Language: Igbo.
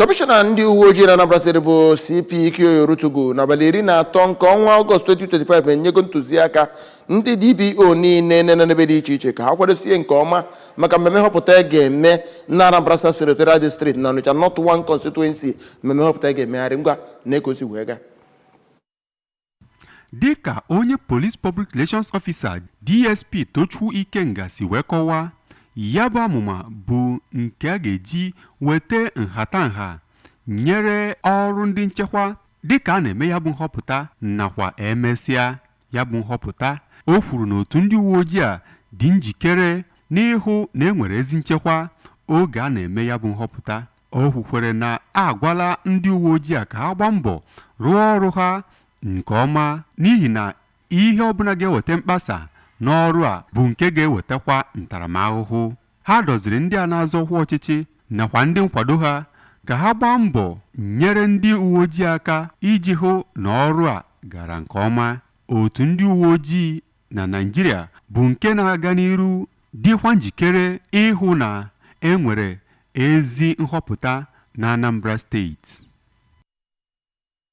Kọmishọna ndị uwe ojii na Anambra Steeti bụ CP Ike Orutugu n'abalị 13 nke ọnwa Ọgọst 2025 enyego ntụziaka ndị DPO niile nọ n'ebe dị iche iche ka ha kwadosie nke ọma maka mmemme nhọpụta a ga-eme na Anambra South Senatorial District na Onitsha North 1 Constituency. Mmemme nhọpụta a ga-emegharị ngwa na-ekosi wee gaa. Dịka onye Police Public Relations Officer DSP Tochukwu Ikenga si wee kọwaa, ya bụ amụma bụ nke a ga-eji weta nhatanha nyere ọrụ ndị nchekwa dịka a na-eme ya bụ nhọpụta nakwa emesịa ya bụ nhọpụta. O kwuru na otu ndị uwe ojii a dị njikere n'ịhụ na e nwere ezi nchekwa oge a na-eme ya bụ nhọpụta. O kwukwere na a gwala ndị uwe ojii a ka ha gbaa mbọ rụọ ọrụ ha nke ọma, n'ihi na ihe ọbụla ga-eweta mkpasa n'ọrụ a bụ nke ga-ewetakwa ntaramahụhụ. Ha dọziri ndị a na-azọ ọkwa ọchịchị nakwa ndị nkwado ha ka ha gbaa mbọ nyere ndị uwe ojii aka iji hụ na ọrụ a gara nke ọma. Otu ndị uwe ojii na Naịjirịa bụ nke na-aga n'iru dịkwa njikere ịhụ na e nwere ezi nhọpụta na Anambra Steeti.